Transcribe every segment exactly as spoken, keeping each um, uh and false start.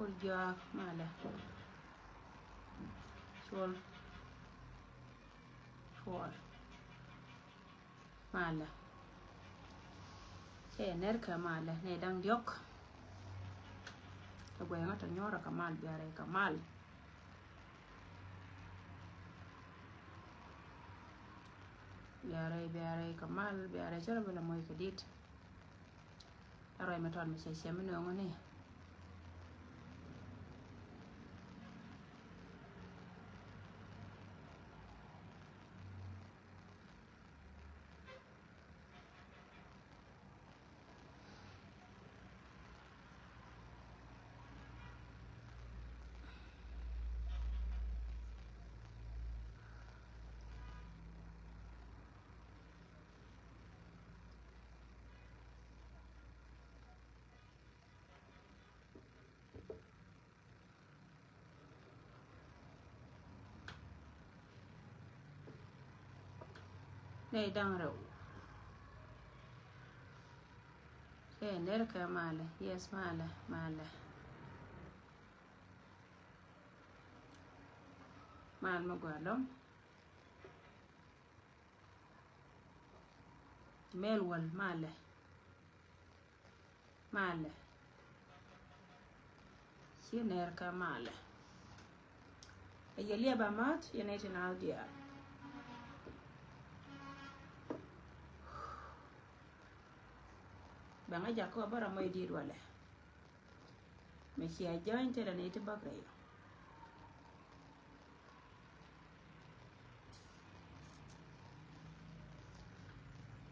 Col Juak malɛ. Col Cuɔl malɛ. Cɛ nɛr kɛ malɛ nɛ da̱ŋ diɔ̱k. Kɛ guɛy ŋa̱t tɔ nyuɔrɛ kɛ mal biarɛ kɛ mal. Biarɛ biarɛ kɛ mal biarɛ cɛ rɔ bi la moc kɛ dit. Ɛ ruac mi tɔt mi cɛ cɛ mi nööŋä ni. Nɛy da̱ŋ rɛw. Cɛ nɛr kɛ malɛ, yes, malɛ, malɛ. Mal mi gɔaa ɛlɔ̱ŋ. Mɛl wäl malɛ. Malɛ. Ci nɛr kɛ malɛ. Ɛ yɛ liɛp a ma̱a̱t yɛn ɛ ti naath diaal. Bɛŋä jak kɔ bä ram mɔ i̱ di̱i̱t walɛ. Mɛ cia jɔ̱ɔ̱ny tëë la nɛy ti bäk rɛy ɔ.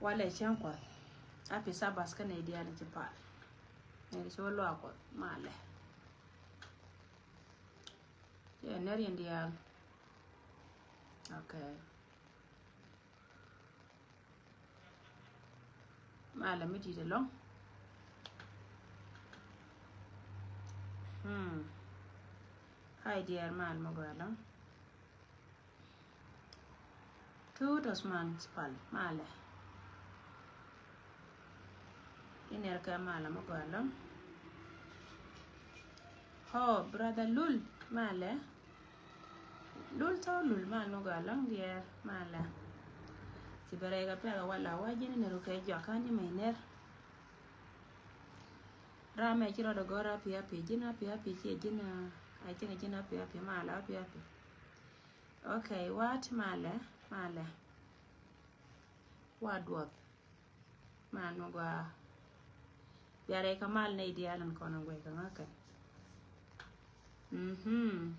Walɛ cäŋ kuɔth. Happy Sabbath kä nɛy diaal in ci pal. Nɛy ti ci wä luaak kuɔth malɛ. Cɛ nɛr in diaal. Okay. Malɛ mi di̱i̱t ɛlɔ̱ŋ. Hmm. Hi dear, mal mi gɔaa ɛlɔ̱ŋ. Tuut Osman Pal, malɛ. Inɛr kɛ malɛ mi gɔaa ɛlɔ̱ŋ. Oh, brother Lul, malɛ. Lul tɔ̱ Lul, mal mi gɔaa ɛlɔ̱ŋ diɛɛr, malɛ. Ci bɛ rɛy kɛ pɛk ɛ wala wa ji̱n inɛr kɛ jɔak kä ni mɛ inɛr. Ram mɛ ci rɔɔdɛ gɔ̱r happy happy, ji̱n happy happy, ci ji̱n a, I think ji̱n happy happy, malɛ happy happy. Okay, wat malɛ, malɛ. Wa duɔth. Mal mi gɔaa. Biarɛ kɛ mal nɛy diaal in kɔn in guɛy kɛ ŋa̱kɛn. Mhm.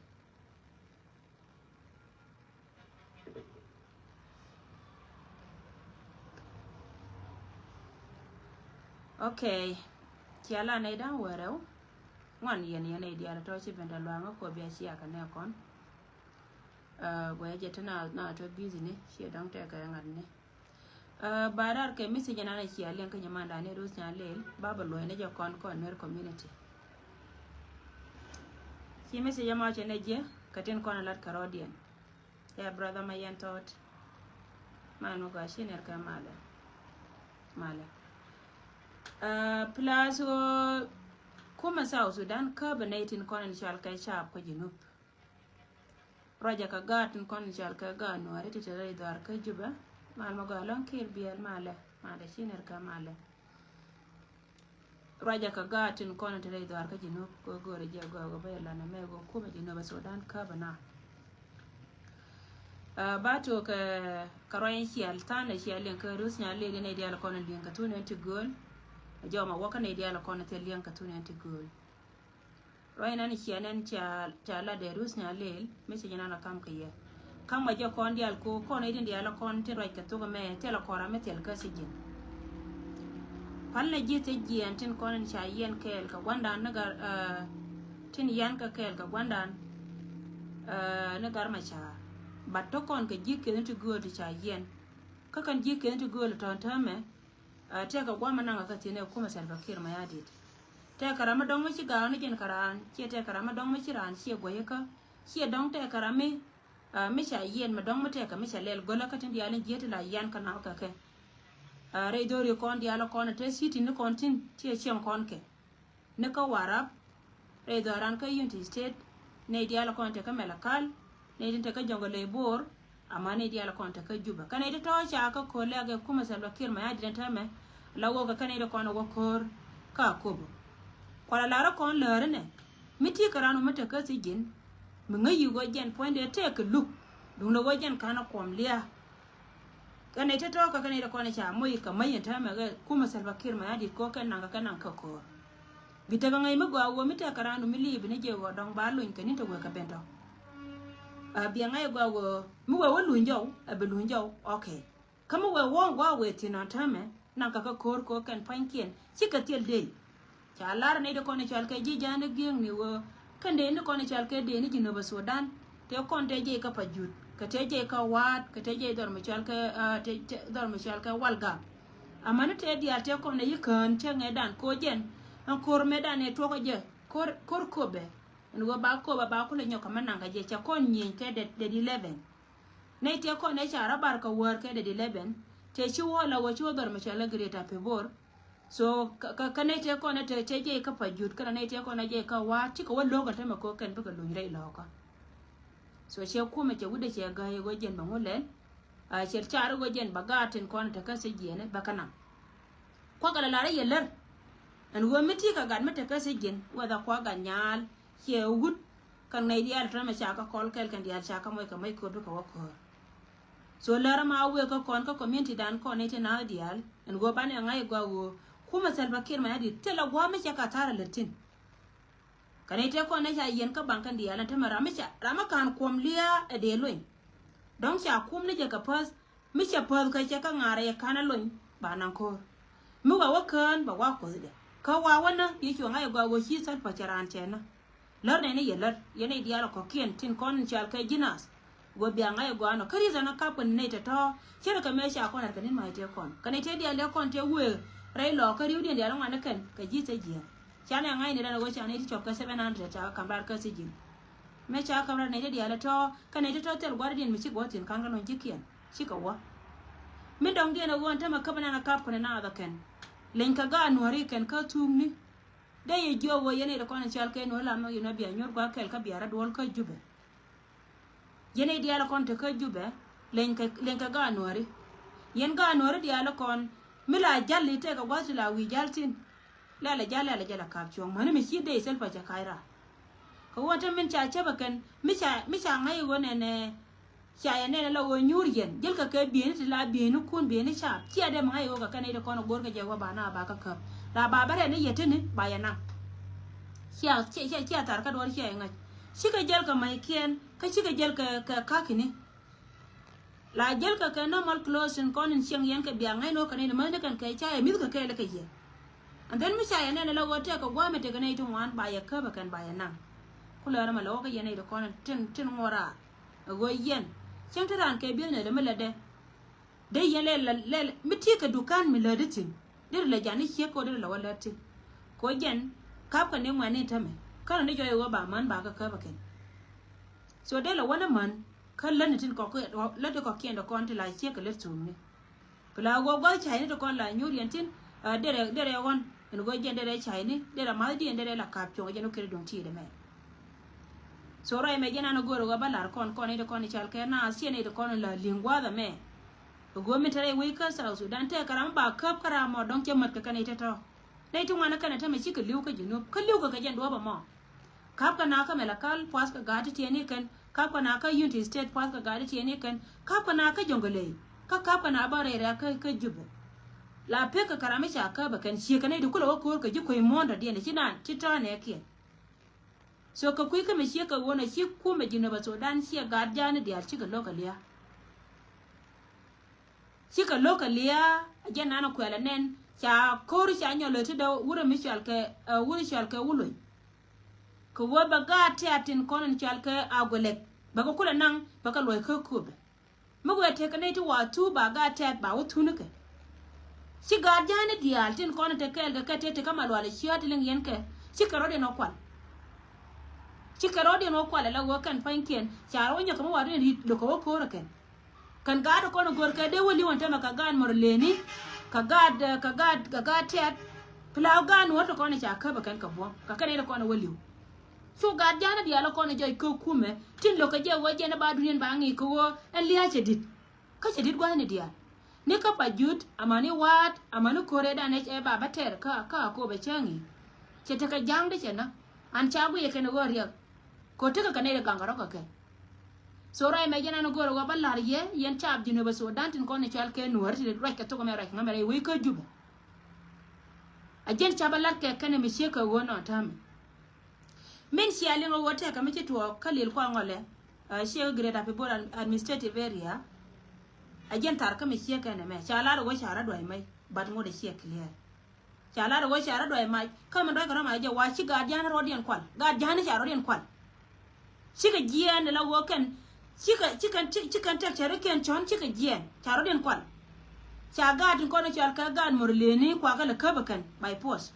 Okay. Cia la nɛy da̱ŋ wärɛw. Ŋuan yɛn yɛn nɛy diaal tɔ̱ ci ben tɛ luaŋä kɔ bia cia kɛ nɛ kɔn. Ɛ, guɛy jɛ ti na, na tɔ busy ni, ciɛ dɔ̱ŋ tɛkɛ ŋa̱t ni. Ɛ, ba rar kɛ message nan cia liɛŋ kä nyamandan ni Ruth Nyalel, ba bɛ luɔ̱c ni jɛ kɔn kɔn Nuer community. Ci message ɛmɔ cɛ nɛ jiɛ, kɛ tin kɔn lat kɛ rɔɔdiɛn. Ɛ, brother ma yɛn tɔt. Man mi gɔaa ci nɛr kɛ malɛ. Malɛ. Ɛ, plus ɣöö kumɛ South Sudan kä bɛ nɛy tin kɔn in cɔal kɛ caap kä Junub. Ruacɛ kɛ gaat tin kɔn cal kɛ gaat Nuääri ti te rɛy dhɔaar kä Jubɛ. Mal mɔ gɔaa ɛlɔ̱ŋ Kiir Biɛl malɛ, malɛ ci nɛr kɛ malɛ. Ruacɛ kɛ gaat tin kɔn te rɛy dhɔaar kä Junub kɛ go̱o̱rɛ jɛ gɔaa kɛ bä yɛ lanɛ mɛ kɛ kumɛ Junub Sudan kä bä na. Ɛ, ba tok kɛ, kɛ ruac in ciɛl tha̱a̱n ɛ ciɛl liɛŋ kä Ruth Nyalel in nɛy diaal kɔn in liɛŋ kɛ thun in ti gööl. Ɛ jɔmɛ wä kä nɛy diaal kɔn in thil liɛŋ kɛ thun in ti gööl. Ruac nan ciɛ nɛn ca, ca lat dee Ruth Nyalel, message nan a kam kɛ yɛ. Kam a jɛ kɔn diaal ko, kɔn itin diaal a kɔn tin ruac kɛ thok mɛ, thil a kɔn ram mi thil kä sijin. Pal na ji̱ thiec jiɛn tin kɔn in ca yɛn kɛɛl kɛ guandan ni gar, ɛ, tin yɛn kɛ kɛɛl kɛ guandan, ɛ, ni gar ma caar. But to kɔn kɛ ji̱ kiɛn ti gööl ti ca yɛn. Kä kɛn ji̱ kiɛn ti gööl tɔn täämɛ, Ɛ, tɛkɛ guamɛ naŋ kä thi̱n ɛ kumɛ Salva Kiir Mayardit. Tɛkɛ ram mi dɔ̱ŋ mi ci ga̱a̱k ni ji̱n kä raan, ciɛ tɛkɛ ram mi dɔ̱ŋ mi ci raan, ciɛ guäyä kä, ciɛ dɔ̱ŋ tɛkɛ ram mi, ɛ, mi ca yiɛn mi dɔ̱ŋ mi tɛkɛ mi ca lɛl gölä kä tin diaal in ji̱ ti la yian kä naŋ kä kɛ. Ɛ, rɛy dho̱ri kɔn diaal kɔn te city ni kɔn tin, ciɛ cieŋ kɔn kɛ. Ni kä Warap, rɛy dhɔran kä Unity State, nɛy diaal kɔn tekä Malakal, nɛy tin tekä Jonglei Bor, ama nɛy diaal kɔn tekä Juba. Kä nɛy ti tɔ̱ ca kä ko̱r lɛ̈k ɛ kumɛ Salva Kiir Mayardit ɛn täämɛ, la wä kɛ kä nɛy ti kɔn wä ko̱r kä Akobo. Kualɛ lar kɔn läär inɛ, mi ti kɛ ran wä mi tekä thi̱ji̱n, mi ŋäc yi̱ ɣöö jɛn puɔ̱nydɛ tëëkɛ luk, duundɛ ɣöö jɛn ka̱n kuɔm lia̱a̱. Kä nɛy ti tɔ̱ kä kä nɛy ti kɔn ca moc kɛ mäc ɛn täämɛ kɛ kumɛ Salva Kiir Mayardit kɛ ɣöö kɛ naŋ kɛ kɛ naŋ kä ko̱r. Bi tekɛ ŋäc mi gɔaa ɣöö mi tekɛ raan wä mi li̱i̱ bi ni jɛ ɣɔɔ dɔ̱ŋ ba luny kɛ ni̱n te wëë kɛ ben tɔ̱. Ɛ, biɛ ŋa̱c gɔaa ɣöö mi wëë wä luny jɔw, ɛ bi luny jɔw, okay. Kä mi wëë wä gɔaa wëë thi̱n ɔn täämɛ, naŋ kɛ kä ko̱r kɛ ɣöö kɛn pua̱nykiɛn cikɛ thil dee. Ca lar nɛy ti kɔn i̱ cɔal kɛ ji̱ ja̱a̱n i̱ gi̱eŋni ɣöö kɛn dee ni kɔn i̱ cɔal kɛ dee ni Jinub Sudan, tëë kɔn tëë jiɛc kä Pajut, kɛ tëë jiɛc kä Waat, kɛ tëë jiɛc dhɔr mi cɔal kɛ, ah, tëë, tëë dhɔr mi cɔal kɛ Walgak. Amäni tëë diaal tëë kɔn ɛ yi kään cä ŋɛɛdan ko̱ jɛn, ɛn ko̱r mëëdan ɛ tuɔkä jɛ, ko̱r, ko̱r Kobɛ. Ɛn ɣöö ba Kobɛ ba kulɛ nyɔk kɛ mɛ naŋ kɛ jɛ, cɛ kɔn nyieny kɛ det, det eleven. Nɛy tëë kɔn ɛ ca rɔ bar kɛ wäär kɛ det eleven, tëë ci wä la wä ci wä dhɔr mi cɔal ɛ Greater Pibor. So, kä, kä, kä nɛy tëë kɔn ɛ tëë, tëë jiɛc kä Pajut, kä nɛy tëë kɔn ɛ jiɛc kä Waat, cikɛ wä lo̱k ɛ tämɛ ko̱ kɛn bikɛ luny rɛy lɔkä. So, cɛ kumɛ cɛ wi̱cdɛ cɛ gäi ɣöö jɛn bɛ ŋu lɛl. A, cɛ car ɣöö jɛn bɛ gaat tin kɔn tekä thi̱ji̱n bɛ kä naŋ. Kuakɛ la lar i̱ yɛ lär. Ɛn ɣöö mi ti kɛ gat mi tekä thi̱ji̱n, whether kua gat nyaal, ciɛ wut, kɛ nɛy diaal tɔ̱ mɛ ca kä kɔl kɛl kɛn diaal ca kä moc kɛ moc ko̱r bikɛ wä ko̱r. So lär ma wëë kä kɔn kä community dan kɔn nɛy ti naath diaal, ɛn ɣöö banɛ ŋa̱c gɔaa ɣöö kumɛ Salva Kiir Mayardit thilɛ gua̱a̱th mi cɛ ka tha̱a̱r ɛ lät thi̱n. Kä nɛy tëë kɔn nɛ ca yiɛn kä baŋ kɛn diaal ɛn tämɛ ram mi ca, ram mi ka̱n kuɔm lia̱a̱ ɛ dee luny. Dɔ̱ŋ ca kum ni jɛ kɛ päth, mi cɛ päth kä cɛ kä ŋa̱rä yɛ ka̱n ɛ luny, ba naŋ ko̱r. Mi wa wä kään, ba wa kuothdɛ. Kä wa wä nä, bi cuɔ̱ŋ a yɛ gɔaa ɣöö ci Salva cɛ raan cɛ nä. Lär nɛy ni yɛ lär, yɛn nɛy diaal kɔ̱kiɛn tin kɔn in cɔal kɛ ji̱ naath. Ɣöö bia ŋa̱c ɛ gɔaa nɔ, kä ri̱th ɛn a kap kɛn nɛy tɔ̱tɔ̱, ce̱tkɛ mëë ca kɔn ɛ kɛ ni̱n mac tëë kɔn. Kä nɛy tëë diaal tëë kɔn tëë wëë rɛy lɔɔk kä ri̱wdiɛn diaal ŋuan ni kɛn, kɛ ji̱ thil jiɛɛn. Canɛ ŋa̱cni dan ɣöö ca nɛy ti cɔp kɛ seven hundred ca kɛ ka̱m raar kä thi̱ji̱n. Mëë ca ka̱m raar nɛy ti diaal tɔ̱, kä nɛy ti tɔ̱ thil gua̱a̱rdiɛn mi ci gua̱a̱th thi̱n ka̱n kä luɔ̱ny ji̱kiɛn, cikɛ wä. Mi dɔ̱ŋdiɛn ɛ ɣöö ɛn tämɛ käp ɛn an a kap kɛn ɛ naath ɛ kɛn. Leny kɛ gaat nuääri kɛn kä thuukni. Dee yɛ jiök ɣöö yɛn nɛy ti kɔn in cɔal kɛ nuääri la mi yɛn ɔ bia nyuɔ̱t gua̱a̱th kɛl kä bia rɔ duɔl kä Jubɛ. Yɛn nɛy diaal kɔn tekä Jubɛ, leny kɛ, leny kɛ gaat nuääri. Yɛn gaat nuääri diaal kɔn, mi la jal i̱ tëëkɛ gua̱th ti la wi̱i̱ jal thi̱n. Lɛl ɛ jal, lɛl ɛ jal ɛ ka̱p cuɔ̱ŋ, mäni mi ci dee Salva cɛ ka̱c raar. Kɛ ɣöö te min ca cäpɛ kɛn, mi ca, mi ca ŋa̱c ɣöö nɛnɛ, ca yɛ nɛnɛ la ɣöö nyuur yɛn, jälkɛ kɛ bieyni ti la bieynikun, bieyni caap. Cia dee mi ŋa̱c ɣöö kɛ kɛn nɛy ti kɔn ɛ go̱o̱r kɛ jɛ ɣöö ba na ba kä käp. La ba bä rɛn ni yɛ tini, ba yɛ naŋ. Cia, cia, cia, cia thar kä duɔ̱ɔ̱r cia yɛ ŋa̱c. Cikɛ jäl kɛ ma̱ckiɛn, kä cikɛ jäl kɛ, kɛ ka̱kini. La jäl kɛ kɛ normal clothes in kɔn in cieŋ yɛn kɛ bia ŋa̱c ni wä kɛ ni ni mäthni kɛn kɛ ca yɛ mi̱th kɛ kɛɛl kɛ yɛ. And then mi ca yɛ nɛn la ɣöö tɛk kɛ gua̱a̱mɛ tëkɛ nɛy ti ŋuan ba yɛ käp ɛ kɛn ba yɛ naŋ. Ku lɛr ɛmɛ la wä kä yɛn nɛy ti kɔn in tin, tin ŋuɔ̱t raar. Ɛ ɣöö yɛn cieŋ ti raan kɛ business mi lätdɛ. Dee yɛn lɛ, lɛ, lɛ, mi ti kɛ dukan mi lätdi thi̱n. Derɛ lɛ jani ciek kɛ ɣöö derɛ lɛ wä lät thi̱n. Kɛ ɣöö jɛn ka̱pkɛ ni ŋuɛ̈tni tämɛ. Kä rɔ ni jɔɔc ɣöö ba män ba kɛ käp ɛ kɛn. So dee lɛ wä ni män kä lätni tin kɔk, lätdi kɔ̱kiɛn dee kɔn ti la ciek kɛ lät thuukni. Pla ɣöö gua̱th cayni ti kɔn la nyuur yɛn thi̱n, a, derɛ, derɛ ɣɔ̱n. Ɛn ɣöö jɛn derɛ cayni, derɛ ma̱thdiɛn, derɛ la ka̱p cuɔ̱ŋ jɛn wä kɛn duŋ ti̱i̱t ɛmɛ. So ruac mɛ jɛn an a go̱o̱r ɣöö ba la̱r kɔn, kɔn ni ti kɔn i̱ cal kɛ naath, ciɛ ni ti kɔn la li̱ŋ gua̱a̱th ɛmɛ. Ɛ ɣöö min te rɛy wec kä South Sudan tëëkɛ ram mi ba käp kä ram mɔ dɔ̱ŋ cä mät kɛ kɛn i̱ te tɔ̱. Nɛy ti ŋuan kɛn ɛ tämɛ cikɛ li̱w kä Junub, kä li̱w kɛ kɛ jɛn duɔ̱ɔ̱p ɛmɔ. Ka̱pkɛ na kä Malakal, puath kɛ gaat ti tiɛɛni kɛn. Ka̱pkɛ na kä Unity State, puath kɛ gaat ti tiɛɛni kɛn. Ka̱pkɛ na kä Jonglei. Kä ka̱pkɛ na bä rɛy rɛ̈k kä, kä Jubɛ. La pek kɛ kɛ ram mi ca käp ɛ kɛn, ciek kɛ nɛy ti kulɛ wä ko̱o̱r kɛ ji̱ kuec muɔ̱ɔ̱n dɔ̱diɛn ci naan ci tɔ̱ɔ̱nɛ kiɛn. So kɛ kui̱ kä mi ciek kɛ ɣöö nɛ ci kumɛ Jinub Sudan, ciɛ gaat ja̱a̱ni diaal cikɛ lo̱k kɛ lia̱a̱. Cikɛ lo̱k kɛ lia̱a̱, a jɛn nan a kuɛl a nɛn, ca ko̱r ca nyɔl ɛ ti dɔ̱ wurɛ mi cɔal kɛ, ɛ, wurɛ cɔal kɛ Wuluny. Kɛ ɣöö bɛ gaat tɛ̈t tin kɔn in cɔal kɛ Agwelek, bɛ kɛ kulɛ naŋ, bɛ kɛ luɔ̱c kä Kobɛ. Mi wëë tekɛ nɛy ti wa thuu ba gaat tɛ̈t ba wä thunikɛ. Ci gaat ja̱a̱ni diaal tin kɔn in te kɛɛl kɛ kɛ tëë ti kä Malual ɛ ciöt ti liŋ yɛn kɛ, cikɛ rɔ̱diɛn wä kual. Cikɛ rɔ̱diɛn wä kual ɛ la ɣöö kɛn pa̱nykiɛn ca rɔ wä nyɔk kɛ mi wa rin ri̱t lo̱k kɛ wä ko̱o̱r ɛ kɛn. Kɛn gaat ti kɔn ɛ go̱r kɛ dee wä li̱w ɛn tämɛ kɛ gaat Murleni, kɛ gaat, ɛ, kɛ gaat, kɛ gaat tɛ̈t. Pla gaat Nuɔ̱ɔ̱r ti kɔn ɛ ca käp ɛ kɛn kɛ buɔ̱m, kɛ kɛn nɛy ti kɔn ɛ wä li̱w. Cu gaat ja̱a̱n diaal kɔn jɔc kä kumɛ tin lo̱k kɛ jɛ wee jɛn ba duniɛn ba ŋi̱i̱c kɛ wee ɛn lia̱a̱ cɛ di̱t. Kä cɛ di̱t gua̱thni diaal ni kä pa jut amäni wa̱a̱t amäni ko̱r ɛ dan ɛ ba bä tɛr kä kä a ko̱p ɛ cäŋ i̱ cɛ tekɛ ja̱a̱ŋ di cɛ na an ca guiyɛ kɛn ɛ ɣöö riɛk. Ko̱ tekɛ kɛ nɛy ɛ gaŋ kɛ rɔ̱ kɛ kɛ. So ruac mɛ jɛn an go̱o̱r ɛ ɣöö bä la̱r yɛ yɛn caap ji̱n ɛ bä so dan tin kɔn ɛ cɔal kɛ nuäär ti ruac kɛ thok ɛmɛ ruac kɛ ŋämɛ rɛy wec kä Jubɛ. A jɛn ca bä la̱r kɛ kɛn ɛ mi ciek kɛ ɣöö nɔ ta̱a̱mɛ. Min cia liŋ a wä tɛk kɛ mi ci tuɔɔk kä lil kua ŋɔlɛ. Ciek Greater Pibor Administrative Area. A jɛn thar kä mi ciek kɛn ɛmɛ ca lar a wä ca rɔ duay mɛy but ŋot a ciek clear. Ca lar a wä ca rɔ duay mac kä mi duay kɛ rɔ mac jɛ wa ci gaat ja̱a̱n rɔɔdiɛn kual gaat ja̱a̱n ca rɔɔdiɛn kual. Cikɛ jiɛɛn la wä kɛn cikɛ cikɛ cikɛ tɛk cɛ ri kɛn cɔ̱n cikɛ jiɛɛn ca rɔɔdiɛn kual. Ca gaat in kɔn cɔal kɛ gaat mor leni kuakä lɛ käp kɛn by force.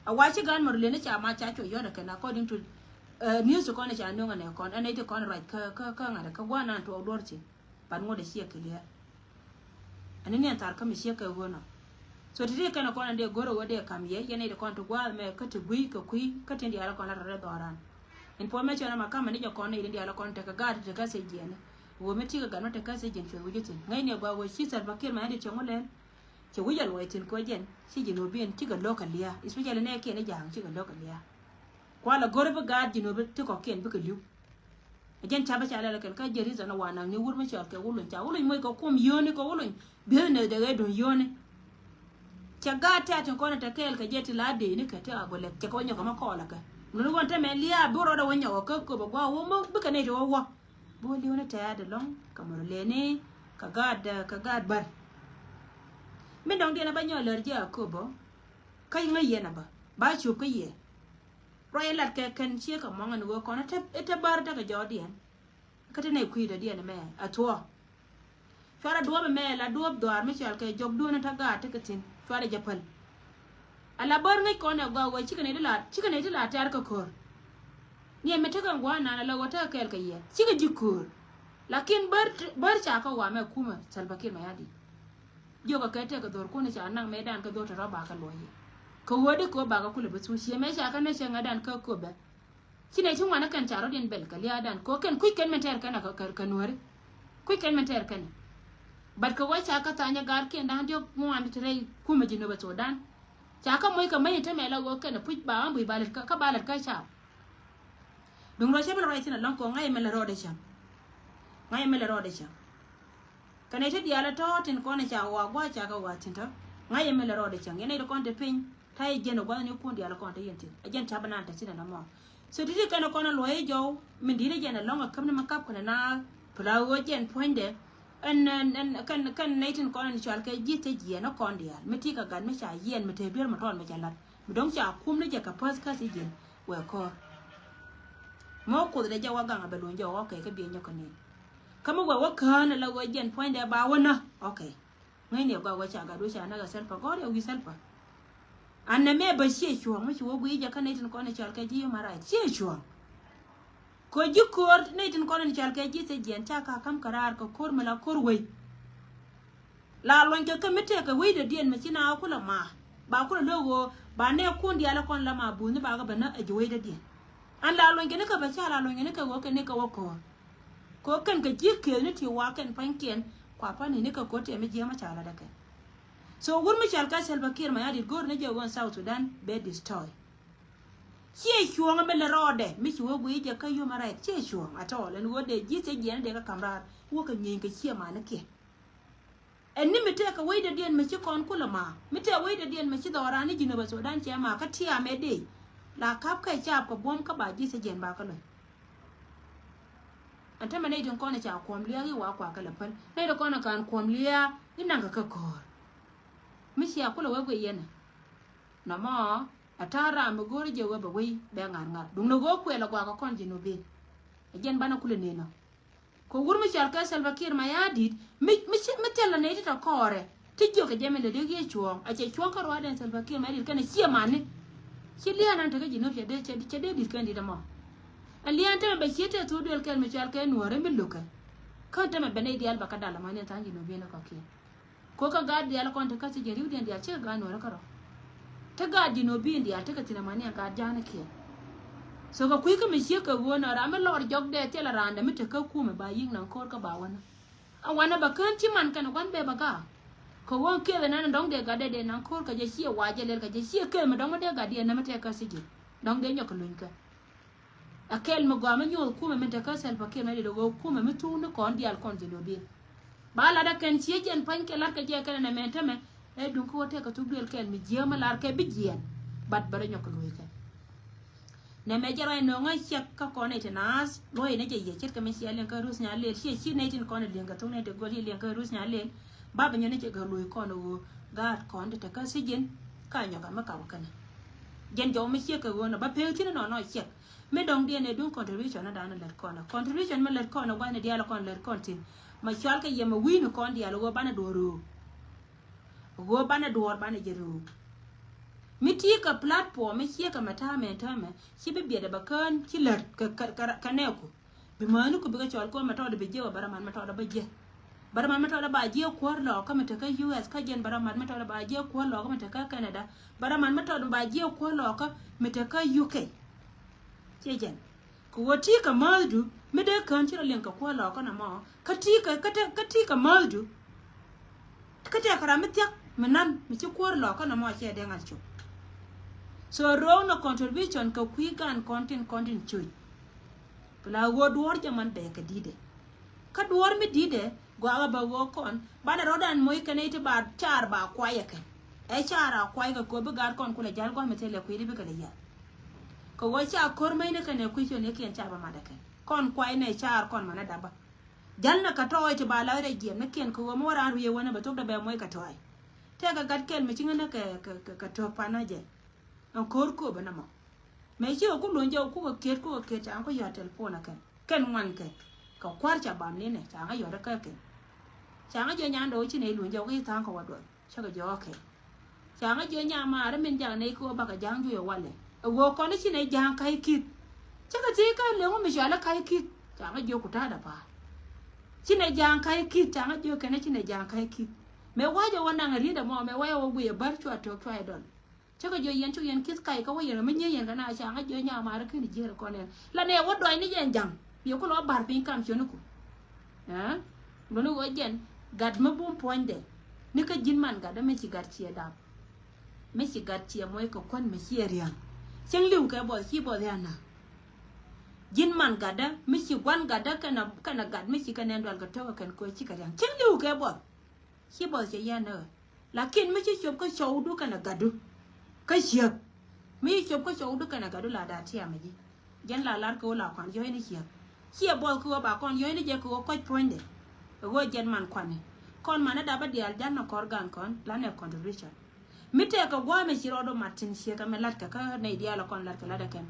A wa ci gaat mor leni ca ma ca cuɔ yɔt kɛn according to news kɔn ca nuŋ ɛnɛ kɔn ɛnɛ ti kɔn ruac kä kä kä ŋa̱t kä guanan tuɔɔk duɔr ci. But ŋot a ciɛ clear. Ani ni an thar kä mi ciek kɛ ɣöö nɔ. So ti ti kɛn kɔn an dee go̱r a ɣöö dee kam yɛ yɛn nɛy ti kɔn ti gua̱a̱th mɛ kä ti gui̱ kɛ kui̱ kä tin diaal kɔn la rɔ rɛ dhɔran. Information ama kamɛ ni jɛ kɔn nɛy tin diaal kɔn tekɛ gaat tekɛ sɛ jiɛni. Ɣöö mi ti kɛ gat mɛ tekɛ sɛ jiɛn cuɛ wi̱c ithin ŋäcni a gɔaa ɣöö ci Salva Kiir mɛ an di tiɛŋ wä lɛn. Cɛ wi̱c a luɔc thin kɛ wä jɛn ci jɛ nɔ biɛn cikɛ lo̱k kɛ lia̱a̱ especially nɛ kiɛn i̱ ja̱a̱ŋ cikɛ lo̱k kɛ lia̱a̱. Kualɛ go̱r bi gaat ji̱ nɔ bi ti kɔ̱kiɛn bikɛ li̱w. A jɛn capä ca lɛl kɛn kä jɛ reason a wa naŋ ni wur mi cɔal kɛ wuluny ca wuluny moc kɛ kum yio̱o̱ni kɛ wuluny business dɛ ɣɛ duŋ yio̱o̱ni. Cɛ gaat tɛ̈t tin kɔn in te kɛɛl kɛ jɛ ti la dee ni kɛ ti a gɔlɛ cɛ kɛ wä nyɔk kɛ ma kɔɔl a kɛ. Luni ɣɔn te mɛ lia̱a̱ bi rɔɔdɛ wä nyɔk kɛ köp a gua̱a̱ wä mɔ bikɛ nɛy ti wä wä. Bi wä li̱w ni tɛ̈t ɛlɔ̱ŋ kɛ mɔ lɛni kɛ gaat kɛ gaat bär. Min dɔ̱ŋ diɛn a bä nyɔk lär jɛ a köp bä. Kä ŋäc yɛn a bä ba cop kä yɛ. Ruac lat kɛ kɛn ciek kɛ mɔŋ ɛn ɣöö kɔn ɛ te bär tekɛ jɔɔdiɛn. Kä te nɛy kui̱dädiɛn ɛmɛ a thuɔ̱ɔ̱. Cuarɛ duɔ̱ɔ̱p ɛmɛ la duɔ̱ɔ̱p dhɔaar mi cɔal kɛ jɔk duɔ̱ɔ̱n in te gaat tekɛ thi̱n cuarɛ jɛ päl. A la bär ŋäc kɔn ɛ gɔaa ɣöö cikɛ nɛy ti la cikɛ nɛy ti la tɛ̈r kɛ köör. Ni ɛmɛ tekɛ ŋuan nan a la ɣöö tekɛ kɛɛl kɛ yɛ cikɛ ji̱ köör. Lakin bär bär ca kɛ wa mɛ kumɛ Salva Kiir mɛ ya di̱t. Jiökɛ kɛ tɛk kɛ dho̱r kun ca naŋ mɛ dan kɛ dho̱r te rɔ bakɛ luɔ̱c yɛ. Kɛ ɣöö di kööp bakɛ kulɛ bi thuc ciɛ mɛ ca kɛ nɛ cɛ ŋɛ dan kä kööbɛ. Ci nɛ ci ŋuanä kɛn ca rɔ̱diɛn bɛl kɛ lia̱a̱ dan kɛ ɣöö kɛn kui̱c kɛn mɛ tɛɛr kɛn kɛ nuääri. Kui̱c kɛn mɛ tɛɛr kɛn. Bat kɛ ɣöö ca kä tha̱a̱nyɛ gaatkiɛn da̱ŋ diɔ̱k ŋuan ti te rɛy kumɛ ji̱ nöbɛ Thudan. Ca kä moc kɛ mäc in te mɛ la ɣöö kɛn puc ba ɣän buc ba lät kä ba lät kä caap. Duŋ rɔ cɛ bi lɛ ruac thi̱n alɔ̱ŋ kɛ ɣöö ŋa̱c ɛmɛ lɛ rɔɔdɛ cäŋ. Ŋa̱c ɛmɛ lɛ rɔɔdɛ cäŋ. Kɛ nɛy ti diaal ɛ tɔ̱ tin kɔn ɛ ca wa gua̱a̱c ca kɛ wa thi̱n tɔ̱. Ŋa̱c ɛmɛ lɛ rɔɔdɛ cäŋ yɛn nɛy ti kɔn te piny. Ta̱yɛ jɛn ɛ gua̱thni kun diaal kɔn te yɛn thi̱n ɛ jɛn ca̱p ɛnan te thi̱n ɛn ɛmɔ. So ti̱ti̱ kɛn ɛ kɔn ɛ luɔ̱c ɛ jɔw min di̱t ɛ jɛn ɛlɔ̱ŋ ɛ käp ni mɛ kap kɛn ɛ na pla ɣöö jɛn puɔ̱nydɛ. Ɛn ɛn ɛn kɛn kɛn nɛy tin kɔn ɛn cɔal kɛ ji̱ te jiɛn ɛ kɔn diaal mi ti kɛ gat mi ca yiɛn mi te duer mi tɔɔl mi ca la̱t mi do̱ŋ ca kum ni jɛ kɛ päth käth i̱ jiɛn. Wɛ kɔr. Mɛ wä kuoth dɛ jɛ wä gaŋ a bɛ luny jɛ wä kɛ kä biɛ nyɔk kɛ nin. Kä mi wɛ wä kään ala wä jɛn puɔ̱nydɛ ba wä nä. Ok. Ŋäcni a gɔaa wä ca gat wä ca näk a Salva gɔ̱r yɛ wi̱i̱ Salva. An nɛ mɛ bä ciɛ cuɔ̱ɔ̱ŋ mi ci wä gui̱i̱ jɛ kä nɛy tin kɔn i̱ cɔal kɛ ji̱ human right ciɛ cuɔ̱ɔ̱ŋ. Kɛ ji̱ ko̱o̱r nɛy tin kɔn i̱ cɔal kɛ ji̱ thiec jiɛn ca ka ka̱m kɛ raar kɛ ko̱r mi la ko̱r wei. La luɔ̱ny kɛ kä mi tëëkɛ wecdädiɛn mɛ ci na kulɛ ma ba kulɛ lo̱k ɣöö ba nɛɛkun diaal kɔn la ma buthni ba kɛ bɛ nä ɛ ji̱ wecdädiɛn. An la luɔ̱ny kɛ ni kɛ bɛ ca la luɔ̱ny kɛ ni kɛ ɣöö kɛ ni kɛ wä köör. Kɛ ɣöö kɛn kɛ ji̱ këëth ni ti wa kɛn pa̱nykiɛn kua pa̱n ni ni kɛ ko̱r tiɛm mi jiɛm a ca la däkɛ. So wur mi cɔal kɛ Salva Kiir Mayardit go̱o̱r ni jɛ ɣöö South Sudan bɛ destroy. Ciɛ cuɔ̱ɔ̱ŋ mi lɛ rɔɔdɛ mi ci wä guiy jɛ kä human right ciɛ cuɔ̱ɔ̱ŋ at all ɛn ɣöö dee ji̱ thiec jiɛn dee kɛ ka̱m raar wä kɛ nyieeny kɛ ciɛ manikiɛn. Ɛn ni mi tɛkɛ wecdädiɛn mi ci kɔn kulɛ ma mi tɛk wecdädiɛn mi ci dhɔran ni Jinub Sudan cɛ ma kä tiamɛ dee la kap kɛ caap kɛ buɔ̱m kä ba ji̱ thiec jiɛn ba kä lo̱c. Ɛn tämɛ nɛy tin kɔn ca kuɔm lia̱a̱ i̱ wa kua kɛ lɛ päl nɛy tin kɔn kan kuɔm lia̱a̱ i̱ naŋ kɛ kä köör. Mi cia kulɛ wee guiy yɛn ɛ nɔmɔ a ta̱a̱ ram mi go̱o̱ri jɛ wee bɛ wei bɛ ŋa̱r ŋa̱r duŋ ni go̱o̱r kuɛl ɛ guak ɛ kɔn Jinubin. Ɛ jɛn banɛ kulɛ neni. Kɛ wur mi cɔal kɛ Salva Kiir Mayardit mi mi ci mi thil la nɛy ti tɔ kɔɔrɛ ti jiök kɛ jɛ mi lɛ dee giɛ cuɔ̱ɔ̱ŋ a cɛ cuɔ̱ɔ̱ŋ kä ruaadɛn Salva Kiir Mayardit kɛnɛ ciɛ mani. Ci lia̱a̱n an tekä Jinub cɛ dee cɛ dee di̱t kɛn di̱t ɛmɔ. Ɛ lia̱a̱n tämɛ bɛ ciet tɛ thuk duel kɛl mi cɔal kɛ nuɔ̱ɔ̱rɛ mi lo̱kɛ. Kä tämɛ bɛ nɛy diaal bɛ kä dal ɛmɔ ni tha̱a̱ŋ Jinubin ɛ kɔ̱kiɛn. Kɛ ɣöö kä gaat diaal kɔn te kä thiec jiɛn ri̱wdiɛn diaal cikɛ gaat nuɔ̱ɔ̱rä kärɔ̱. Te gaat Jinubin diaal tekɛ thi̱n ɛmani ɛn gaat ja̱a̱n kiɛn. So kɛ kui̱ kä mi ciek kɛ ɣöö nɔ ram mi lɔr jɔk dee thilɛ randɛ mi te kä kumɛ ba yi̱k naŋ ko̱r kä ba wanɛ. A wanɛ ba kään ci man kɛn gua̱n bee ba gaak. Kɛ ɣöö kiɛth ɛn ɛn dɔ̱ŋ dee gatdɛ dee naŋ ko̱r kɛ jɛ ciɛ wa̱a̱ jɛ lɛl kɛ jɛ ciɛ kɛɛl mi dɔ̱ŋ mi dee gatdiɛn nɛ mi tɛk kä thi̱ji̱n. Dɔ̱ŋ dee nyɔk kɛ luny kɛ. A kɛl mi gɔaa mi nyuɔth kumɛ min te kä Salva Kiir mi dee ɣöö kumɛ mi thuŋni kɔn diaal kɔn jɛ lo̱biɛn. Ba lat a kɛn ciec jɛn pa̱ny kɛ lat kɛ jɛ kɛn ɛn ɛmɛn tämɛ. Ɛ duŋ kä wä tɛk kɛ thuk duël kɛl mi jiääm mi lar kɛ bi jiɛɛn. Bat bɛ rɔ nyɔk kɛ luɔ̱c kɛ. Nɛ mɛ jɛ ruac nöŋä ciɛk kä kɔn ɛ ti naath luɔ̱c nɛ jɛ yɛ ce̱tkɛ mi cia liɛŋ kä Ruth Nyalel ciɛ ci nɛy tin kɔn ɛ liɛŋ kɛ thuk nɛy ti göl ci liɛŋ kä Ruth Nyalel. Ba bɛ nyɔn ni cɛ gɛ luɔ̱c kɔn ɛ ɣöö gaat kɔn ti te kä thi̱ji̱n. Ka nyɔk ɛ mi kap kɛnɛ. Jɛn jɔw mi ciek kɛ ɣöö nɔ ba pek thi̱n nɔnɔ ciɛk. Mi dɔ̱ŋ diɛn ɛ duŋ contribution ni da̱a̱n lät kɔn. Contribution mi lät kɔn gua̱n ni diaal kɔn lät kɔn thi̱n. Ma cual kɛ yɛ ma wi̱i̱ni kɔn diaal ɣöö banɛ duɔ̱ɔ̱r röök. Ɣöö banɛ duɔ̱ɔ̱r banɛ jɛ röök. Mi ti kɛ platform mi ciɛ kɛ mɛ ta̱a̱ mɛ ta̱a̱ mɛ ci bi biɛt ɛ bɛ kään ci lät kɛ kɛ kɛ kɛ nɛɛku. Bi mäni ku bikɛ cɔl kɔn mɛ tɔɔdɛ bi jiɛ wä bɛ rɛ mat mɛ tɔɔdɛ bä jiɛ. Bɛ rɛ mat mɛ tɔɔdɛ ba jiɛ kuäär lɔɔkä mɛ tekä U S kä jɛn bɛ rɛ mat mɛ tɔɔdɛ ba jiɛ kuäär lɔɔkä mɛ tekä Canada. Bɛ rɛ mat mɛ tɔɔdɛ ba jiɛ kuäär lɔɔkä mɛ tekä U K. Ciɛ jɛn. Kɛ ɣöö ti kɛ määthdu mi dee kään ci rɔ liɛŋ kɛ kuäär lɔɔkä nɔmɔ. Kä ti kɛ kä ti kɛ määthdu. Kä tɛkɛ ram mi thia̱k mi nan mi ci kuäär lɔɔkä nɔmɔ ciɛ dee ŋa̱l cop. So ro̱o̱ŋ nɔ contribution kɛ kui̱ gan kɔn tin kɔn tin cuc. Bi la ɣöö duɔ̱ɔ̱r jɛ man bɛ kɛ di̱tdɛ. Kä duɔ̱ɔ̱r mi di̱tdɛ gɔaa bä ɣöö kɔn banɛ rɔ̱dan moc kɛn i̱ ti ba caar ba kuayɛ kɛn. Ɛ caar a kuay kɛ kööp bi gaat kɔn kulɛ ja̱l gua̱a̱th mi thilɛ kui̱di bikɛ lɛ yɛl. Kɛ ɣöö ca ko̱r mäcni kɛn ɛ kui̱ cön i̱ kiɛn ca bä matdɛ kɛn kɔn kuay nɛ caar kɔn manɛ dapä. Jäl nɛ kɛ tɔɔy ti ba la̱th rɛy jiɛn ni kiɛn kɛ ɣöö mi wä raan ruëë wänä bɛ thok dee bɛ muɔc kɛ tɔɔy. Tɛkɛ gat kɛl mi ci ŋänä kɛ kɛ kɛ tɔ̱ pa̱nä jɛ. Ɛn ko̱r kööbä nɔmɔ. Mëë ci ɣä ku luny jɛ ku kɛ kiet ku kɛ kiet ca ŋä ku yɔ̱a̱t telephone ɛ kɛn kɛn ŋuan kɛ. Kɛ kua̱r ca bam ni nɛ ca ŋä yɔ̱a̱t ɛ kä kɛn. Ca ŋä jɛ nyan dɔw ci nɛ luny jɛ ku i̱ tha̱a̱ŋ kɛ wä duɔth. Cä kɛ jɔɔk kɛ. Ca ŋä jiö nyamaarä min jak nɛy ki wä bakɛ ja̱a̱ŋ juɔyɛ walɛ. Ɛ ɣöö kɔn i̱ ci nɛy ja̱a̱ŋ ka̱c ki̱th. Cä kɛ thiec kä leŋ wä mi cɔal i̱ ka̱c ki̱th. Ca ŋä jiö ku ta̱a̱dɛ pa̱a̱r. Ci nɛy ja̱a̱ŋ ka̱c ki̱th ca ŋä jiö kɛn i̱ ci nɛy ja̱a̱ŋ ka̱c ki̱th. Mëë wa̱cɛ wä naŋ ri̱t ɛmɔ mëë wa̱cɛ wä guiyɛ bär cua tɔ̱k cua ɛ dɔl. Cä kɛ jiö yɛn cuk yɛn ki̱th kac kä wä yɛn mi nyieec yɛn kɛ na ca ŋä jiö nyamaarä ki̱n ji̱ rɛ kɔn ɛn la nɛ wä dɔɔcni jɛn ja̱ŋ. Yɛ ku lɔ ba̱r piny kam ciöniku. Ɛ luɔ̱ni ɣöö jɛn gat mi bum puɔ̱nydɛ ni kä ji̱n man gatdä mi ci gat ciɛ dap. Mi ci gat ciɛ muɔc kɛ kuän mi ciɛ ria̱ŋ. Cieŋ li̱w kɛ buɔth ci buɔth yan na. Ji̱n man gatdä mi ci gua̱n gatdä kɛnɛ kɛnɛ gat mi ci kɛn ɛn dual kɛ tɔ̱kɛ kɛn köö ci kɛ ria̱ŋ cieŋ li̱w kɛ buɔth. Ci buɔth cɛ yan na ɣä. Lakin mi ci cop kä cɔwdu kɛnɛ gatdu. Kä ciek mi ci cop kä cɔwdu kɛnɛ gatdu la da̱a̱ tiamɛ ji̱. Jɛn la lar kɛ ɣöö la kuan yɔ̱cni ciek. Ciɛ buɔth kɛ ɣöö ba kɔn yɔ̱cni jɛ kɛ ɣöö kɔc puɔ̱nydɛ. Kɛ ɣöö jɛn man kuani kɔn manɛ dapä diaal ja̱n nɔ kɔr gan kɔn lanɛ contribution. Mi tɛkɛ gua̱a̱mɛ ci rɔɔd ɔ mat tin ciek ɛmɛ latkɛ kä nɛy diaal ɔ kɔn latkɛ lat ɛ kɛn.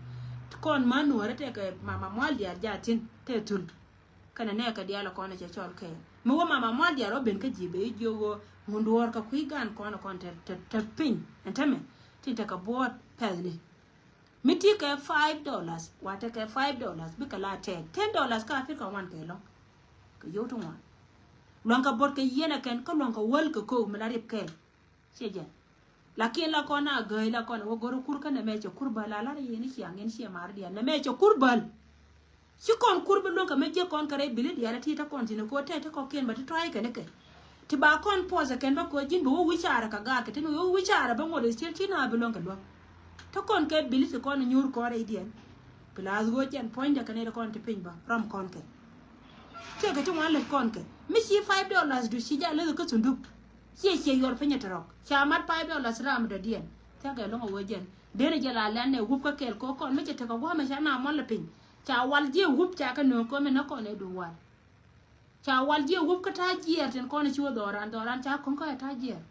Kɔn man nuäärä tɛkɛ mama mual diaal ja̱ tin tɛ thul. Kɛnɛ nɛɛkɛ diaal ɔ kɔn ɛ cɛ cɔl kɛɛl mi wä mama mual diaal ɔ ben kä ji̱ ben i̱ jiök ɣöö ŋun duɔ̱ɔ̱r kɛ kui̱ gan kɔn ɛ kɔn te te piny ɛn tämɛ. Tin tekɛ buɔ̱ɔ̱t pɛthni. Mi ti kɛ five dollars wa tekɛ five dollars bikɛ la tɛɛk ten dollars kä Africa wan kɛ lɔ̱ŋ. Kɛ yio̱w ti ŋuan luaŋ kɛ bo̱t kɛ yieen ɛ kɛn kä luaŋ kɛ wäl kɛ ko̱o̱k mi la rip kɛɛl. Ciɛ jɛn lakin la kɔn a gääy la kɔn a wä go̱r kur kä nɛmɛ cɛ kur bäl a lar yɛn i̱ ciaŋ yɛn ciɛ mar diaal nɛmɛ cɛ kur bäl. Ci kɔn kur bi luäŋ kɛ mi jiäk kɔn kɛ rɛy bili diaal a ti te kɔn thi̱n ko̱ tɛy te kɔkiɛn bä ti tɔ̱a̱c kɛn ikɛ. Ti ba kɔn puɔth ɛ kɛn bä ko̱ ji̱n bi wä wi̱c caarɛ kɛ gaat kɛ tin wä wi̱c caarɛ bä ŋuɔt ɛ ciel ci na bi luäŋ kɛ luäŋ. Te kɔn kɛ bili ti kɔn nyuur kɔn rɛydiɛn. Plus ɣöö jɛn puɔ̱nydɛ kɛ nɛy ti kɔn ti piny bä ram kɔn kɛ. Tëëkɛ ti ŋuan lät kɔn kɛ mi ci five dollars du ci jal läth kä thunduk. Ciɛ ciɛ yuɔr piny ɛ tɔrɔk ca mat five dollars ram dɔ̱diɛn. Thiakɛ lo̱ŋ ɛ ɣöö jɛn den ɛ jɛ la lɛn ɛ wup kä kɛɛl kɛ ɣöö kɔn mi cɛ tekɛ gua̱a̱mɛ ca na muɔl ɛ piny. Ca wal jiɛ wup ca kɛ nööŋ kɛ mi nä kɔn ɛ duŋ wal. Ca wal jiɛ wup kä ta̱a̱ jiɛɛr tin kɔn ɛ ci wä dhɔran dhɔran ca ko̱ŋ kä ɛ ta̱a̱ jiɛɛr.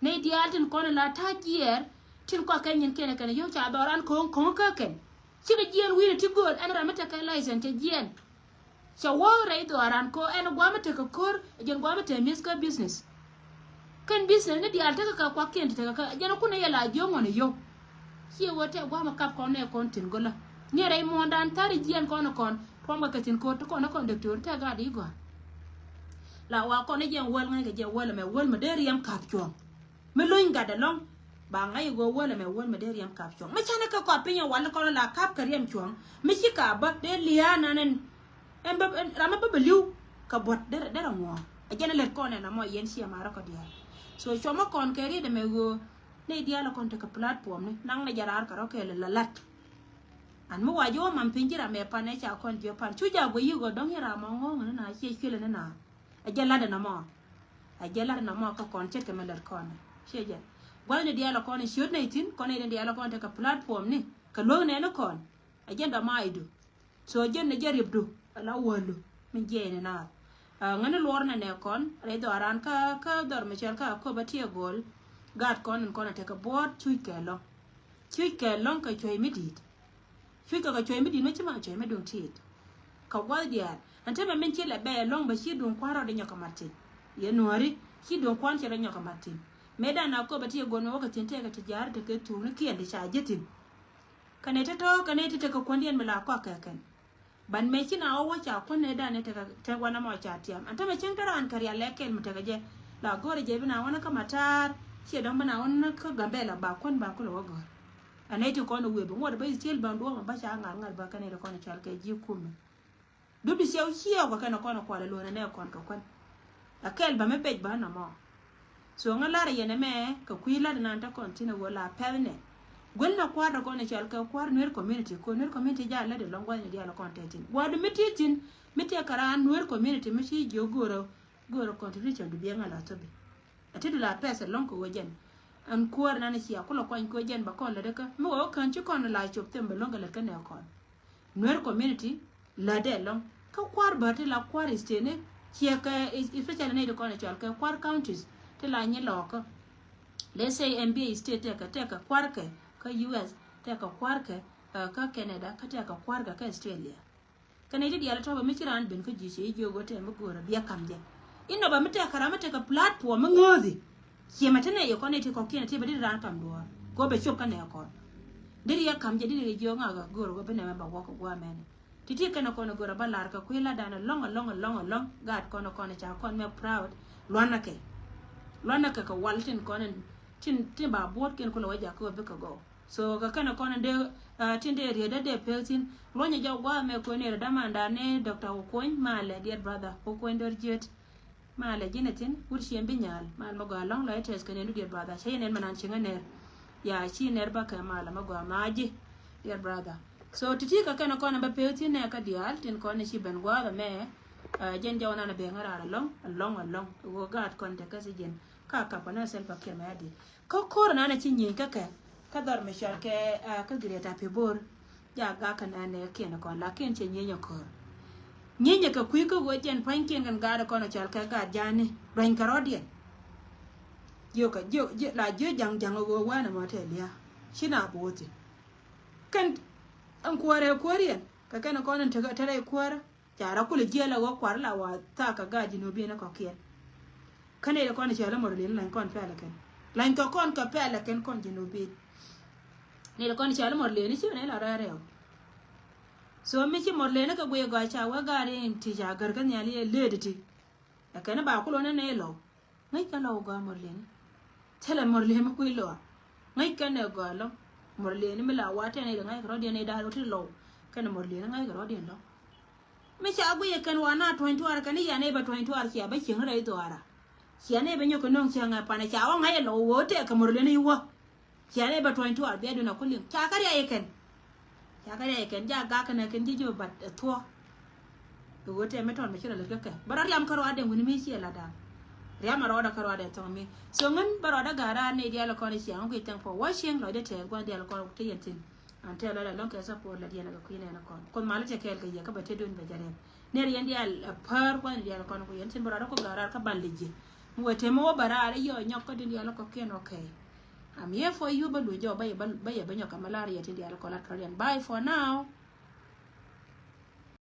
Nɛy diaal tin kɔn ɛ la ta̱a̱ jiɛɛr tin kɔakɛ nyin kɛn ɛ kɛn ɛ yio̱w ca dhɔran ko̱ŋ ko̱ŋ kä kɛn. Cikɛ jiɛɛn wi̱i̱ni ti gööl ɛn ram mi tekɛ license cɛ jiɛɛn. Cɛ wä rɛy dhɔaran kɔ ɛn gua̱a̱mä tekɛ ko̱r ɛ jɛn gua̱a̱mä te mi̱eth kä business. Kɛn business ni diaal tekɛ kɛ kuakiɛn ti tekɛ kɛ ɛ jɛn kunɛ yɛ la jiöŋ ɣɔn ɛ yio̱w. Ciɛ wä tɛ gua̱a̱mä kap kɔn nɛ kɔn thi̱n go̱lä ni rɛy muɔ̱ɔ̱ndan thar jiɛɛn kɔn ɛ kɔn tuɔmkɛ kɛ thi̱n ko̱r ti kɔn ɛ kɔn dɔktor tɛ gaat i̱ gɔaa. La wa kɔn ɛ jɛn wäl ŋäc kɛ jɛ wäl ɛmɛ wäl mɛ dee riɛm ka̱p cuɔ̱ɔ̱ŋ. Mi lony gat ɛlɔ̱ŋ. Ba ŋa̱c i̱ ɣöö wäl ɛmɛ wäl mɛ dee riɛm kap cuɔ̱ŋ. Mi canɛ kɛ kɔa piny ɛ wal kɔn la kap kɛ riɛm cuɔ̱ŋ. Mi ci ka bä dee lia̱a̱ nan ɛn. Ɛn bä, ɛn ram mi bä bɛ li̱w kɛ buɔ̱t derɛ, derɛ ŋuɔ̱ɔ̱ŋ. Ɛ jɛn ɛ lät kɔn ɛn amɔ yɛn ciɛ marä kɔ diaal. So cuɔmä kɔn kɛ riet ɛmɛ ɣöö nɛy diaal ɛ kɔn tekɛ platform ni naŋ nɛ jɛ raar kɛ rɔ kɛɛl ɛ la lat. An mi wa ji̱ wä mam piny ji̱ ram ɛ pan ɛ ca kɔn ji̱ pan cu ja guɛ yi̱ ɣöö dɔ̱ŋ yɛn ram ɔ ŋo̱o̱ŋ ni na ciɛ cuilɛ ni na. Ɛ jɛ lat ɛn amɔ. Ɛ jɛ lat ɛn amɔ kä kɔn ce̱tkɛ mɛ lät kɔn. Ciɛ jɛ. Gua̱thni diaal ɛ kɔn ɛ ciöt nɛy thi̱n kɔn nɛy diaal ɛ kɔn tekɛ platform ni kɛ luäk nɛɛni kɔn. Ɛ jɛn dɔ̱ maacdu. So jɛn ni jɛ riepdu ala wälu min jiɛc ni naath. Ɛ ŋäni luɔr nɛ nɛ kɔn rɛy dhɔaran kä, kä dhɔr mi cɔal kä Akobo Tiɛgol. Gaat kɔn in kɔn a tekɛ buɔɔt cuc kɛ lɔŋ. Cuc kɛ lɔŋ kɛ cuɛy mi di̱i̱t. Cuc kɛ kɛ cuɛy mi di̱i̱t mi ci ma cuɛy mi duŋ ti̱i̱t. Kɛ gua̱th diaal ɛn te mɛ min ci lɛ bɛ lɔŋ bɛ ci duŋ kua̱n rɔɔd inyɔk kɛ mat thi̱n. Yɛ nuääri ci duŋ kua̱n ci rɔ nyɔk kɛ mat thi̱n. Mëë dan Akobo Tiɛgol mi wä kɛ thi̱n tekɛ ti ja̱a̱r tekɛ thuukni kiɛn ti ca ji̱ thi̱n. Kɛnɛ ti tɔ̱ kɛnɛ ti tekɛ kuändiɛn mi la kɔak kɛ kɛn. Ban mëë ci na wä wä ca kuän nɛ dan ni tekɛ te wanɛ mɔ ca tiam. An tämɛ cieŋ te raan kɛ rial lɛ kɛl mi tekɛ jɛ. La go̱rɛ jɛ bi na wanɛ kä Matar. Ciɛ dɔ̱ŋ bi na wanɛ kä Gambɛla ba kuän ba kulɛ wä gɔ̱r. An nɛ ti kɔn wee bi ŋuɔt bä Ithiel ban duɔ̱ɔ̱ŋ ba ca ŋa̱r ŋa̱r ba kɛn ni ti kɔn cɔal kɛ ji̱ kumɛ. Dup di ciɛw ciɛw kɛ kɛn kɔn kual luɔ̱n nɛ kɔn kɛ kuän. A kɛl ba mi pec ba nɔmɔ. So ŋä lar yɛn ɛmɛ kɛ kui̱ lat nan te kɔn thin a wä la pɛth nɛ. Guel na kua̱r te kɔn i̱ cɔal kɛ kua̱r Nuer community ko Nuer community ja lat ilɔŋ gua̱th ni diaal kɔn te thin. Gua̱du mi ti thin mi te kɛ raan Nuer community mi ci jiök go̱rä go̱rä contribution du biɛŋ a la thobi. A ti du la pɛth ilɔŋ kɛ wä jɛn. Ɛn kuäär nan i̱ cia kulɛ kuany kɛ wä jɛn ba kɔn lät ikä mi wä wä kään ci kɔn la cop them bɛ lo̱ŋ kɛ lät kä nɛ kɔn. Nuer community lätdɛ lɔŋ kä kua̱r bä ti la kua̱r state ni ciɛ kɛ, especially ni ti kɔn i̱ cɔal kɛ kua̱r counties ti la nyi lɔɔkä. Let's say N B A state tekɛ, tekɛ kua̱r kɛ kä U S, tekɛ kua̱r kɛ, uh, kä Canada, kä tekɛ kua̱r kɛ kä Australia. Kɛnɛ ti diaal tɔpɛ mi ci raan ben kä ji̱ ciɛ i̱ jiök wä tɛm mi go̱o̱rä bia kam jɛ. Inɔ ba mi tekɛ ram mi tekɛ platform mi ŋääthi. Ciɛ mɛ ti nɛ yɛ kɔn i̱ ti kɔkiɛn ti bɛ di raan kam duɔ̱ɔ̱r kɛ wä bɛ cop kä nɛ kɔn. Deri yɛ kam jɛ deri yɛ jiök ŋakä go̱o̱r wä bi nɛ mɛ ba wɔk kɛ guamɛni. Ti̱ti̱ kɛn kɔn go̱o̱r ba lar kɛ kui̱ la dan lɔŋ lɔŋ lɔŋ lɔŋ. Gaat kɔn kɔn ca kɔn mɛ proud. Luanɛ kɛ, luanɛ kɛ kɛ wal tin kɔn tin, tin ba buɔt kin kulɛ wä jak kɛ wä bikɛ gɔw. So kɛ kɛn kɔn dee, uh, tin dee riet dee dee pek tin luɔnyɛ jɔk guamɛ kuɛn ni rɛ daman dan ni Doctor Okuny malɛ dear brother Okuny dor jiet. Malɛ ji̱n ithin wut ciem bi nyal mal mɛ gɔaa lɔŋ lɔ ites kɛ nɛn du diet brother cɛ yɛ nɛn mɛ nan cieŋ ɛ nɛr. Ya ci nɛr bä kɛ malɛ mɛ gɔaa maji diet brother. So ti̱ti̱ kɛ kɛn kɔn bä pek thin nɛ kä diaal tin kɔn ci ben gua̱a̱th ɛmɛ. Jɛn jɔw nan bɛ ŋä raar alɔŋ alɔŋ alɔŋ wä gaat kɔn te kä si jɛn ka kap kɔn ɛ Salva Kiir mɛ adi. Kä ko̱r nan ci nyieny kä kɛ kä dhɔr mi cɔl kɛ kä Greater Pibor. Ja gak kɛ nɛn nɛ kiɛn kɔn lakin cɛ nyieny ɛ ko̱r. Nyieny ɛ kɛ kui̱ kä ɣöö jɛn pua̱nykiɛn kɛn gaat kɔn cɔl kɛ gaat jani ruany kɛ rɔ̱diɛn. Jiök kɛ jiök la jiök jaŋ jaŋ ɛ ɣöö wanɛ mɔ tɛ lia̱a̱ ci na bo̱o̱thi. Kɛn ɛn kuäärɛ kuääriɛn kɛ kɛn kɔn in te rɛy kuäärä. Ca rɔ kulɛ jiɛl a ɣöö kuar la wa thaak kɛ gaat ji̱ nuɔ̱ɔ̱p biɛn kɔ̱kiɛn. Kä nɛy ti kɔn cɛ lä mɔr li̱n la̱ny kɔn pɛlɛ kɛn la̱ny kɛ kɔn kɛ pɛlɛ kɛn kɔn ji̱ nuɔ̱ɔ̱p biɛn. Nɛy ti kɔn cɛ lä mɔr li̱n ci nɛy la rɛɛrɛw. So mi ci mɔr li̱n kɛ guiy gɔaa ca wee gaat in ti ca gär kä nhial yɛ lëëd ti. Ɛ kɛn ba kulɔ ni nɛy lɔw. Ŋäc kɛn lɔw gɔaa mɔr li̱n. Thilɛ mɔr li̱n mi kui̱ lɔa. Ŋäc kɛn ɛ gɔaa lɔŋ. Mɔr li̱n mi la wa tɛn i̱ ŋa̱c kɛ rɔ̱diɛn i̱ da̱a̱r wä ti lɔw. Kɛn mɔr li̱n ŋa̱c kɛ rɔ̱diɛn lɔŋ. Mi ca guiyɛ kɛn wa na tuɔ̱ny tuaar kɛn i̱ yan i̱ bɛ tuɔ̱ny tuaar cia bä cieŋ rɛy dhuaara. Cia ni bɛ nyɔk kɛ no̱o̱ŋ cieŋ ɛ panɛ ca wä ŋa̱c ɛ lɔw wä tɛk kɛ mɔr li̱n i̱ wä. Cia ni bɛ tuɔ̱ny tuaar bia dun a ku liŋ ca kä riac ɛ kɛn. Ca kä riac ɛ kɛn ja gak kɛn ɛ kɛn ji̱ ji̱ bɛ bat ɛ thuɔ̱k. Kɛ ɣöö tɛm mi tɔn mi ci rɔ lät kä kɛ bä rɔ riam kä ruaadɛ wi̱ni mi ciɛ la da̱a̱n. Riam a rɔɔdɛ kä ruaadɛ thɔŋ mi so ŋän bä rɔɔdɛ ga̱a̱ raar ni diaal kɔn i̱ ciaŋ kui̱ thank for watching lɔcdɛ tɛɛth gua̱n diaal kɔn te yɛn thi̱n. An tɛɛl lɔcdɛ lɔŋ kɛ support lät yɛn kɛ kui̱ nɛn kɔn kuoth mal cɛ kɛɛl kɛ yɛ kä bɛ te duun bɛ jɛ rɛp. Ner yɛn diaal a pär gua̱n diaal kɔn ku yɛn thi̱n bä rɔɔdɛ ku ga̱a̱ raar kä bal lɛ ji̱. Mi wee tɛm mi wä bä raar i̱ yɔ nyɔk kä din diaal kɔkiɛn okay. I'm here for you bä luny jɔk bä yɛ bä nyɔk kɛ malaria tin diaal kɔn lat kɛ rɔ̱diɛn bye for now.